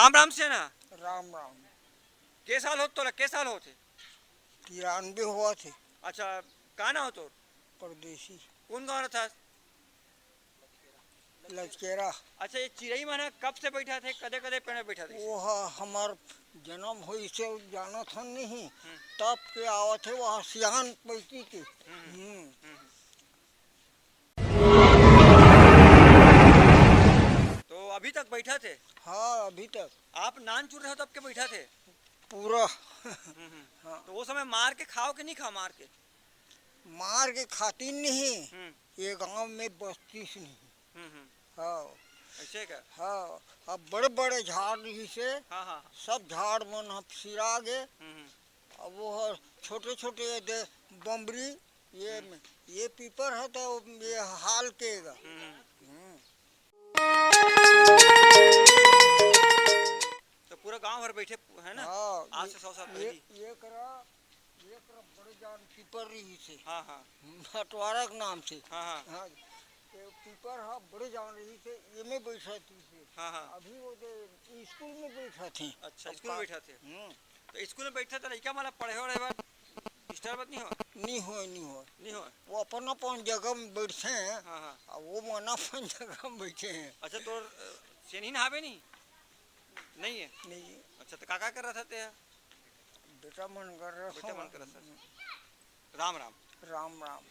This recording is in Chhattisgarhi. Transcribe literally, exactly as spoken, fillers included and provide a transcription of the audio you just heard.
राम राम सेना। राम राम। के साल होत तोला, के साल होत हे? तिरानबे होवत हे। अच्छा, का नाव तोर? परदेसी। कोन गाँव रथस? लचकेरा। अच्छा, ये चिरई मन ह कब से बइठत हे, कदे कदे पेड़ में बइठत हे? वो ह-, हमर जन्म होइस हे, जानत हन नहीं, हम्म। तब के आवत हे, वो ह सियान पैती के। हम्म। हम्म। हम्म। तो अभी तक बइठत हे? हाँ, अभी तक। आप नानचुन रहे हो तब के बइठत हे? पूरा। हम्म, हम्म। हाँ। तो वो समय मार के खाव के नहीं खाव, मार के? मार के खातिन नहीं। हम्म। ये गांव में बसतिस नहीं। हम्म, हम्म। हाँ। ऐसे का? हाँ, अब बड़े बड़े झाड़ रहिस हे। हाँ, हाँ, हाँ। सब झाड़ मन ह सिरा गे। हम्म, हम्म। अब वो ह छोटे छोटे ये दे बम्बरी, ये, हम्म। ये पीपर ह तो ये हाल के गा। हम्म, हम्म। हम्म। तो पूरा गांव भर बइठे हे ना? हाँ, आज ये, से सौ साल ये, पहली। ये करा, ये करा बड़े जान पीपर रहिस हे। हाँ, हाँ। बंटवारा के नाम से। हाँ, हाँ। हाँ, ये पीपर ह बड़े जान रहिस हे, ये में बइठत रहिस हे। हाँ, हाँ। अभी वो दे स्कूल में बइठत हे। अच्छा, अब स्कूल में का-, बइठत हे। हम्म। तो स्कूल में बइठे त लइका मन ला पढ़े वढ़े बर disturb नहीं होय? नहीं होय, नहीं होय। नहीं होय? वो अपन अपन जगह में बइठथे, हाँ, हाँ। अब वो मन अपन जगह में बइठे हे। अच्छा, तोर, अ, सेनहिन हावे नहीं? नहीं हे? नहीं हे। अच्छा, तो का का करत हस तें? बेटा मन कर रहा बेटा हूँ। मन करत हस। राम राम। राम राम।